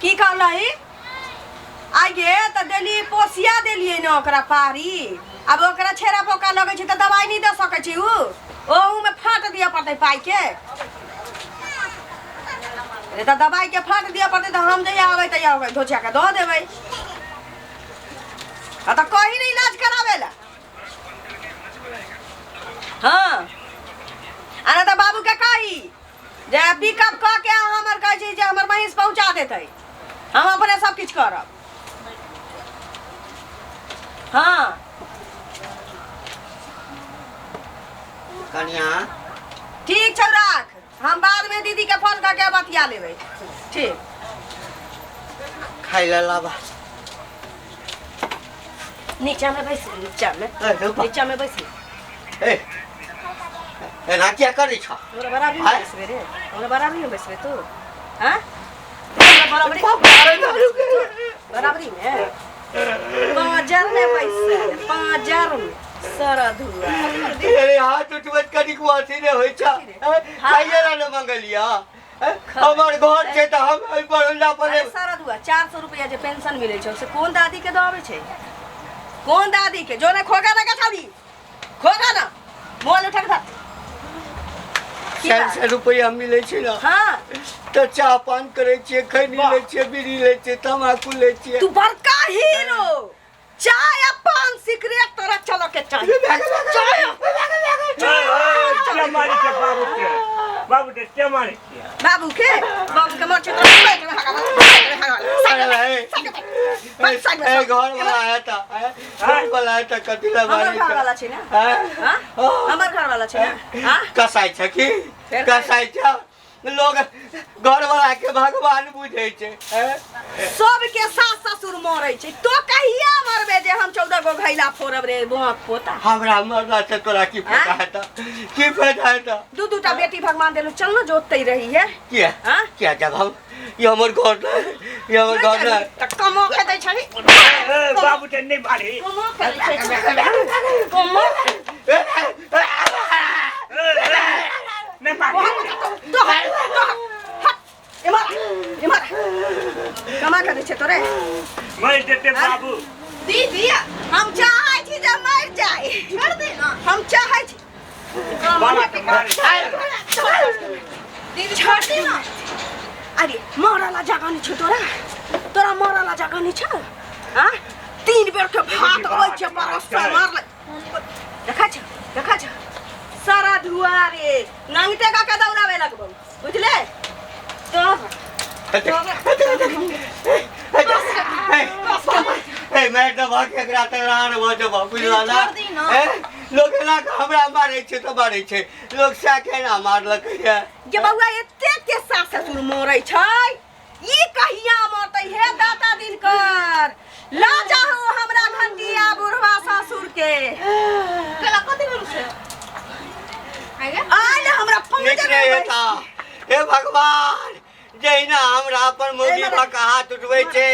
की कहलही आगे तऽ देली पोसिया देलियै ने ओकरा पारी। आब ओकरा छेड़ा पोका लगै छै तऽ दवाइ नहि दऽ सकै छै उ, ओहूमे फाँट दिअ पड़तै पाइके। अरे तऽ दवाइके फाँट दिअ पड़तै तऽ हम जहिया अबै तहिया ओकरा धोछिया के दऽ देबै। आ तऽ कही ने इलाज कराबै लए। हँ, आ नहि तऽ बाबूके कही जे पिकअप कऽ के हमर कहै छै जे हमर महींस पहुँचा देतै, हम अपने सब किछु करब। हँ कनिया ठीक छौ, राख, हम बादमे दीदीके फोन कऽ के बतिया लेबै। ठीक। खाइ लए लाबा। नीचा में बैस, नीचा में। ए, रुको। नीचा में बैस। ए, एना किया करै छ? हमरा बराबरी में आँय? बैसबे रे, हमरा बराबरी में बैसबे तू? हाँ, हमरा बराबरी बराबरी में पाँजर में बैसल, पाँजर में सरधुआ। अरे हाथ उठबैत कनिक अथी नहि होइ छ। खाइए ला ने मंगलिया। हमर घर छै तऽ हम एहि बरंडा पर। अरे सरधुआ, 400 रुपया जे पेंशन मिलै छै से कोन दादी के दऽ अबै छै? कोन दादी के? जो ने खोगा ना छौड़ी, खोगा ना, मोबाइल उठा के धर। की चारि बात? सए रुपैआ मिलै छै ने? हाँ। तऽ चाह पान करै छियै, खैनी लै छियै, बीड़ी लै छियै, तमाकू लै छियै। तू बड़का हीरो, चाय आ पान सिगरेट तोरा चलऽ के चाही। चाय आ- के मारै छै बाबू के? बाबू के के मारै छै? बाबू के, बाबू के मर छै तोरा पेट में हगा, पेट में हगा। अरे भाई, साइड में, ए, घर वाला है तऽ घर वाला है तऽ कथी लए हमर मारै घर छै? वाला छै ने? हैं? हाँ? हमर घर वाला छै ने? हाँ? कसाई छै की? फेर? कसाई छै? लोग घर वाला के भगवान बुझै छै, हैं? सबके सास ससुर मरै छै, तो कहिया मरबे जे हम 14 गो घैला फोड़ब रे बुआक पोता? हमरा मरला से तोरा की फायदा हेतऽ? की फायदा हेतऽ? दू दू टा बेटी भगवान देलु, चल न जो ओतै रही है। किया? हाँ? किया? जब हम ई हमर घर नहि, ई हमर घर नहि। तऽ कमो के दै छही। ए, बाबू के नहि मारी। कमो के दै छही, कमो। नहि मारी। तो हट, तो हट, हट, इमहर इमहर, कमा के दै छै तोरे? मरि जेतै बाबू। दीदी, हम चाहै छी जे मरि जाय, छोड़ दे ना, हम चाहै छी। बाबा के मारी। दीदी, छोड़ दे ना। अरे मरला जगह नहीं छौ तोरा, तोरा मरला जगह नहीं छौ? हाँ, 3 बेर के भात अबै छै परससँ मारले। देखै छ, देखै छ सारा धुआ रे, नंगटे का के दौड़ावे लगबौ, बुझले? तो ए मैं दबा के एकरा तऽ रान भऽ जेबऽ, बुझला ना? छोड़ दी ना। ए, लोग एना कऽ हमरा मारै छै तऽ मारै छै, लोग सएह केना मारलकै ये? जे बौआ, एते के सास ससुर मरै छै, ई कहिया मरतै? हे दाता दिनकर, ल जाहू हमरा घंटिया बुढ़वा ससुर के। केला कथी भेल छै? आगे आयल हमरा नीक पंगज नहि हेता। हे भगवान, जहिना हमरा अपन मौगी भऽ कऽ हाथ उठबै छै,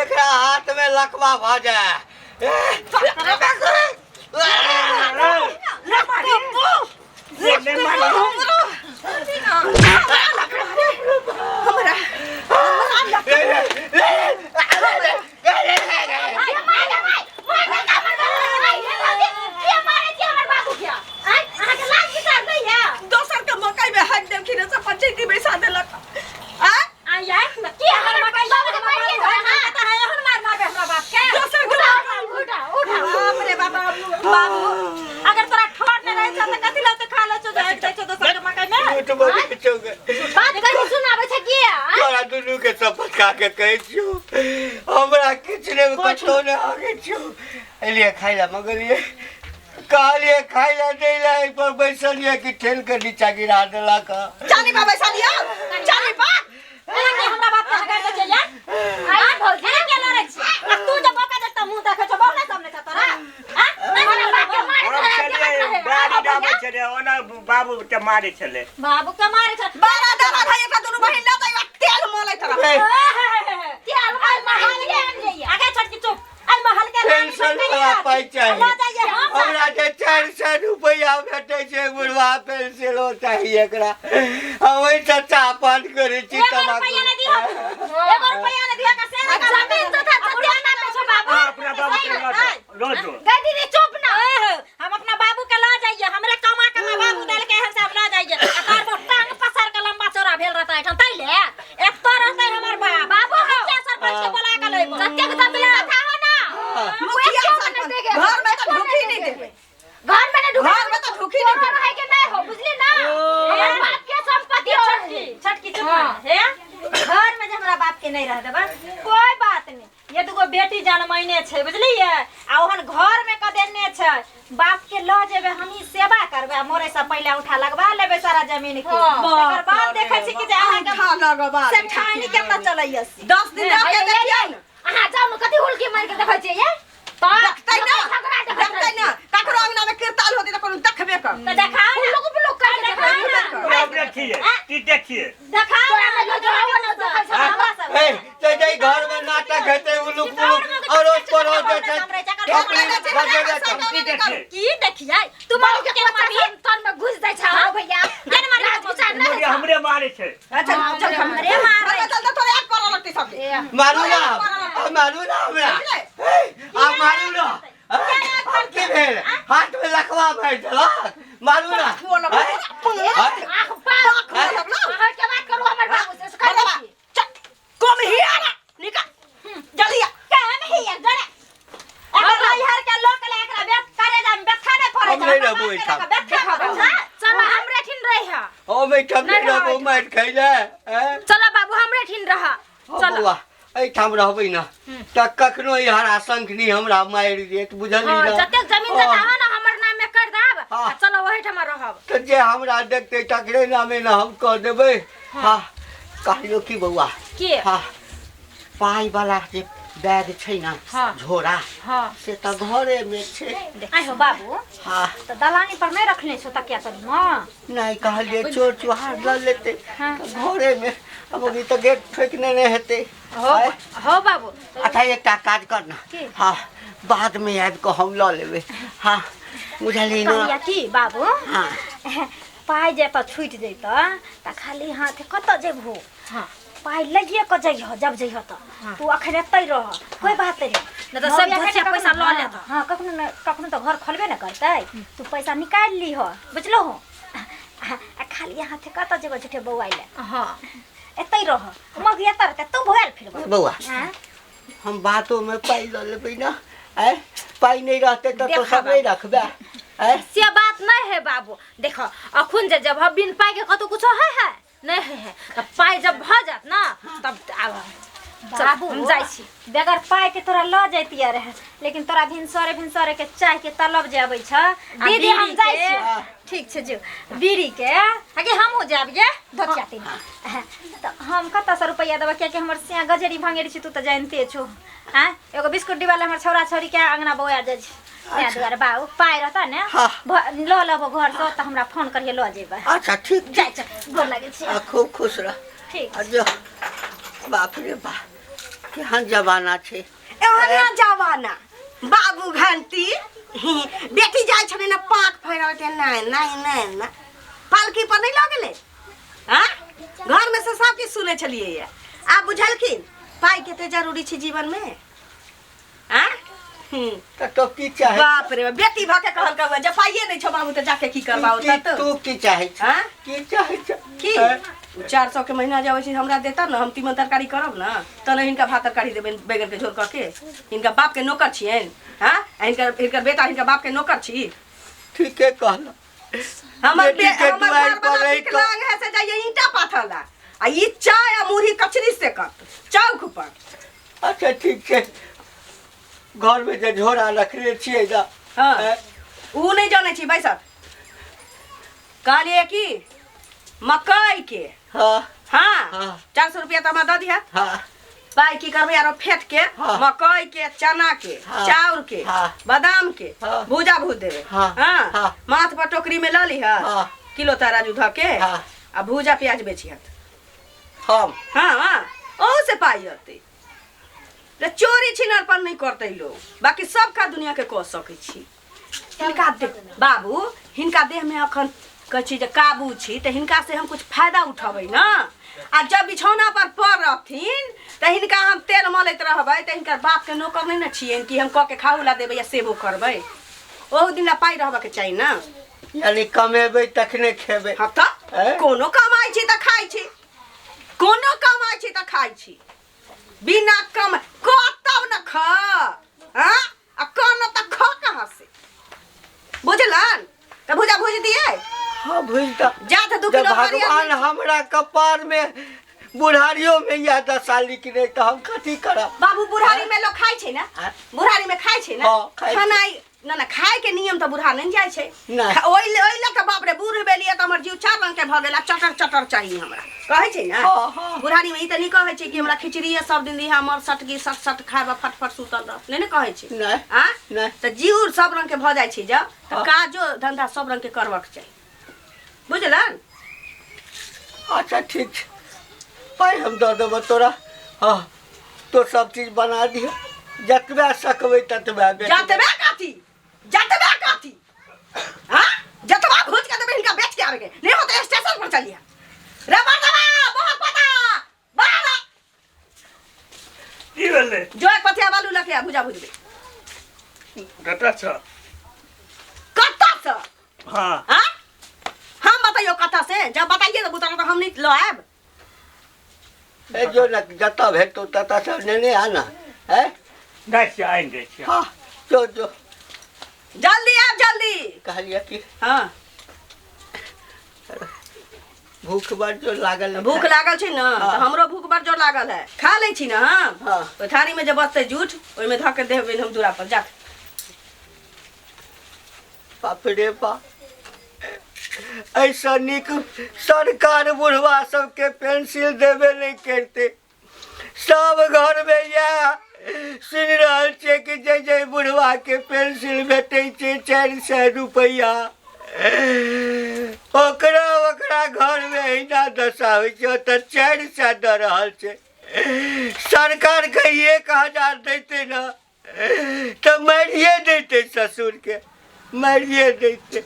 एकरा हाथ मे लकवा भऽ जाय। नहि मारी। हमरा दोसर के मकई में हक देलखिन, सब पंचायती बैसा देलक आ दोसर के बाप रे बाप, बाबू। अगर तोरा ठोर नहि रहै छौ तऽ कथी लए ओते खा लै छौ जे हटि जाइ छौ दोसर के मकई मे? झूठ बजै छौ गे। बात कहीं सुनाबै छै की? तोरा दुनू के शपथ खा के कहै छियौ, हमरा किछु नहि, कतौ नहि आगे छियौ। एलियै खाइ लए मगलियै, कहलियै खाइ लए दै लए, एहि पर बैसलियै कि ठेल के नीचा गिरा देलक। चाली पा बैसा लियौ, चाली पा। एना के हमरा बाप के हगार दै छै यार? आइ भौजी, एना के लड़ै छी? आ तू जे बका देखता मुंह देखै छौ, बहु नहि सामने छौ तोरा? आ नहि हमरा बाप के मारै हम छलियै गाड़ी दाबै छलै, ओना बाबू के मारै छलै। बाबू के मारै छै। बारह दवा भाई, एकरा दुनू बहिन लऽ जाइयो, तेल मलैत रह। तेल मल महल के आगे छोटकी चुप। आई महल के रानी पेंशन बन के वाला पाइ चाही। लऽ जाइए हम। हमरा जे 400 रुपैआ भेटै छै बुढ़वा पेंसिलो चाही एकरा। हम ओहिसँ चाह पान करै छी। एगो तमाकू रुपैआ नहि दिहऽ तू। एगो रुपैआ लऽ जो। गई दीदी चुप ना। ए हो, हम अपना बाबू के ल जाइए, हमरे कमा कमा बाबू देल के हम सब ल जाइए। आ तोर बाप टांग पसार के लंबा चौड़ा भेल रहता एठाम तै ले एक तो रहतै हमर बाप। बाबू हो सरपंच के बोला के लइबो। जतेक जतले कथा हो ना। मुखिया सरपंच घर में तो ढुकी नहीं देबै। घर में नहीं ढुके। घर में तो ढुकी नहीं तोरा देबै। रहे के नहीं हो, बुझली ना? हमर बाप के संपत्ति हो। छटकी छटकी चुप हे। घर में जे हमरा बाप के नहीं रह देबा कोई बात नहीं। ये दुगो बेटी जनमैने छै बुझलिए, आ ओहन घर में क देने छै। बाप के ल जेबे हमही सेवा करबे, आ मरे से पहिले उठा लगवा लेबे सारा जमीन के। तकर बाद देखै छी कि जे अहाँ के उठा लगवा से ठानी के त चलैया से। 10 दिन रह के देखियै ने। अहाँ जाउ ने, कथी हुलकी मारि के देखै छियै ये? देखतै ना, झगड़ा देखैत देखतै रहै ना। ककरो अंगना में किरताल होतै त कोनो देखबे कर। तऽ देखाउ ने। पुलुक पुलुक करके देखाउ ने। हम देखिए की देखिए? देखाउ ने, जोड़ाउ ने, देखै छै हमरा सब। ए ते जे घर में नाटक हेतै उलुक पुलुक अड़ोस पड़ोस जे छै बजेबे कर। की देखिए? की देखियै? तू मारू के केना मारबी? तन में घुस जाइ छै हौ भैया। केना मारबी? विचार नहि मुड़िया हमरे मारे छै। चल चल, हमरे मारै। चल चल, तोरे आग पड़ऽ लगतै सबके। मारू ना, आ मारू ना हमरा। ए, आ मारू ना। ए, आब की भेल? हाथ में लकवा मारि देलक। मारू ना। हुअ लगलौ, ए, ए, आँख पाक। हुअ लगलौ। अहाँ के बात करू हमर बाबू से, से करै छी। चल, कम here निकल जल्दी आ। कम here जरे। एकर नैहर के लोक ले एकरा बेत करे जाम बेथा नहि पड़ै हम छै। नहि हमर रहबो बाप के एहिठाम। लऽ कऽ बेथा पड़ै छै। चल हमरे ठिन रह। हम एहिठाम नहि रहबो मारि खैले। ए, चल बाबू हमरे ठिन रह। हो बौआ, एहिठाम रहबै ना तऽ कखनो ई हराशंखनी हमरा मारि देत, बुझली हाँ, ना? जतेक जमीन हाँ। जथा हो ना हमर नाम में कर देब। हाँ। आ चलो ओहिठाम रहब। तऽ जे हमरा देखतै तकरे नामे ने हम कऽ देबै। हाँ कहलियौ की बौआ? की? हाँ पाइ वाला जे बैग छै ना, हाँ। झोरा, हाँ। से तऽ घरे में छै। आइ हो बाबू, हाँ तऽ दलानी पर नहि रखने छौ तकिया तरी में? नहि, कहलियै चोर चुहार लऽ लेतै। हाँ। तऽ घरे में अब अभी तऽ गेट ठोकने नहि हेतै। हो आँय? हो बाबू। अच्छा एकटा काज कर ना। की? हाँ बाद में आबि कऽ हम लऽ लेबै। हाँ बुझलियै ना? कहलियै की बाबू? हाँ पाइ जे एतऽ छूटि जैतऽ तऽ खाली हाथ कतऽ जेबहो? हाँ। पाइ लैए कऽ जइह, जब जइह तऽ तू अखन एतै रह, कोई बात नहीं। नहि तऽ सब धोतिया पैसा लऽ लेत। हाँ कखनो ने कखनो तऽ घर खोलबे ने करतै, तू पैसा निकालि लीह, बुझलहो? आ खाली हाथे कतऽ जेबो झूठे बौआइ लए? हाँ एतै रह, मग एतऽ रहतै तू भुआल फिरबो। बौआ हाँ? हम बातो में पाइ लऽ लेबै ना। आँय पाइ नहि रहतै तऽ तो सब नहि रखबै। आँय से बात नहीं है बाबू। देखो अखुन जे जब बिन पाइ के कतौ कुछो है है नहीं है है तब पाइ जब भ जात ना तब आब। बाबू हम जाइ छी। बगैर पाइ के तोरा ल जैतियै रहे, लेकिन तोरा भिनसरे भिनसरे के चाय के तलब जे अबै छ। आ दीदी, हम बीड़ी जाइ के- छी। ठीक छै जो बीड़ी के आगे हमहूँ जायब गे धोतिया तीन। तऽ हम कतऽसँ रुपैआ देबै? कियाकि हमर सिया गजेरी भंगेरी छी, तू तऽ जानिते छौ। आँय एगो बिस्कुट डिब्बा लए हमर छौड़ा छौड़ी के अंगना बौआ जाइ छै, तें दुआरे बाबू पाइ रहतऽ ने हाँ। लऽ लेबो घरसँ तऽ हमरा फोन करिहे, लऽ जेबै। अच्छा ठीक। जाइ छै, गोर लागै छी। आ खूब खुश रह। ठीक। आ जो बाप रे बाप केहन जमाना छै। एहन जमाना बाबू घंटी बेटी जाइ छलै ने पाक फैराबै, नहि नहि नहि नहि पालकी पर नहि लऽ गेलै। हाँ घर में से सब किछु सुनै छलियै ये। आब बुझलखिन पाइ कते जरूरी छै जीवन में। हाँ तऽ तो की चाहै? बाप रे बाप, बेटी भऽ के कहलकै जे पाइए नहि छौ बाबू तऽ जाके की करबाउ? की- तू की चाहै छ? हाँ? की चाहै छ? की आँय? 400 के महीना जे अबै छै हमरा देता ने, हम तीमन तरकारी करब ने तहन हिनका भात तरकारी देबनि बैगन के झोर कऽ के। हिनका बाप के नौकर छियनि। हाँ आ हिनकर हिनकर बेटा हिनकर बाप के नौकर छी। ठीके कहल। हमर बेटी के हमर दुआरि घर पर वाला रहि कऽ- विकलांग है से जाइए ईंटा पाथल आ ई चाय आ मुरही कचरी से कत चौक पर। अच्छा ठीक छै, घर में जे झोरा रखने छियै ना। हाँ। आँय? ऊ नहि जानै छी बैसत। कहलियै कि मकई के। हाँ। हाँ। हाँ। 400 रुपया तऽ हमरा दऽ दिहऽ। हाँ। पाइ की करबै? आरो फेट के हाँ। मकई के, चना के, हाँ। चाउर के, हाँ। बादाम के हाँ। भूजा भूज देबै। हाँ। हाँ। हाँ। माथ पर टोकरी में लऽ लिहऽ। हाँ। किलो तराजू धऽ के हाँ। आ भूजा प्याज बेचिहत। हम? हाँ हाँ ओहू से पाइ अतै। रे चोरी छिनरपन नहीं करतै लोग, बाकी सब का दुनिया के कऽ सकै छी। हिनका देह बाबू, हिनका देह में अखन कहै छी जे काबू छी तऽ हिनका से हम कुछ फायदा उठेबै ने। आ जब बिछौना पर पड़ रहथिन तऽ हिनका हम तेल मलैत रहबै, तऽ हिनकर बापके नौकर नहि ने छियनि कि हम कऽ के खाहू ला देबै या सेबो करबै। ओहू दिन ला पाइ रहबाके चाही ने। यानी कमेबै तखने खेबै। हाँ तऽ हैं? कोनो कमाइ छी तऽ खाइ छी, कोनो कमाइ छी तऽ खाइ छी, बिना कम कतौ न खा। हाँ आ कन तऽ खा कहाँ से, बुझलन? तऽ भुजा भुज दिए। हाँ भुज दऽ। जा तऽ 2 जब किलो हरियर भगवान मिर्च। हमरा कपार में बुढ़ारियो में यह दशा लिखने तऽ हम कथी करब? बाबू बुढ़ारी में लोग खाइ छै ने? हाँ। बुढ़ारी में खाइ छै ने? हाँ, खाइ छै। खानाइ ना ना, खाय के नियम तऽ बुढ़ा नहि जाइ छै। नहि। ओहि लऽ कऽ बाप रे बूढ़ भेलियै तऽ हमर जीव 4 रंग के भऽ गेल, आ चटर चटर चाही हमरा, कहै छै ने? हाँ, हाँ। बुढ़ारी में ई तऽ नहि कहै छै कि हमरा खिचड़िए सब दिन दिहा, हमर सटकी सट सट खायब आ फटफट सुतल रह, नहि ने कहै छै? नहि। आ? नहि। तऽ जीव सब रंग के भऽ जाइ छै जब तऽ हाँ। काजो धंधा सब रंग के करबाक चाही, बुझलन? अच्छा ठीक छै, पाइ हम दऽ देबो तोरा। हाँ तो सब चीज बना दिह, जतबे सकबै ततबे बेचबै। जतबे कथी, जतबे कथी? हाँ जतबा भूज के देबै हिनका बेच के आबे के नहीं होते, स्टेशन पर चलिए रे मर्दवा, बहुत पता बाहर आ। की भेलै? जो एक पथिया बालू लके आ, भुजा भुजबे। कतऽ छ? कत्ता से? हाँ। हाँ हम बताइयो कत्ता से? जब बताइए तो बुतरा तो हम नहीं लो आएब। ए जो न जतऽ भेटतौ ततऽ से नेने आ ना। हैं? जाइ छियै, आनि दै छियै। हाँ जो जो। जल्दी आब, जल्दी। कहलियै कि हाँ भूख बड़ जोर लागल है। भूख लागल छै ने? हाँ। तऽ हमरो भूख बड़ जोर लागल है, खा लै छी ने हम। हाँ। ओहि थारी में जे बचतै जूठ ओहिमे धऽ के देबै हम दूरा पर जा। बाप रे बाप, ऐसा नीक सरकार बुढ़वा सबके पेंसिल देबे नहीं करते। सब घर में इएह सुनि रहल छियै कि जे जे बुढ़वा के पेंसिल भेटै छै 400 रुपैआ, ओकरा ओकरा घर में अहिना दशा होइ छै। ओतऽ 400 दऽ रहल छै सरकार, के 1000 दैते ने तऽ मारिए दैते, ससुरके मारिए दैते।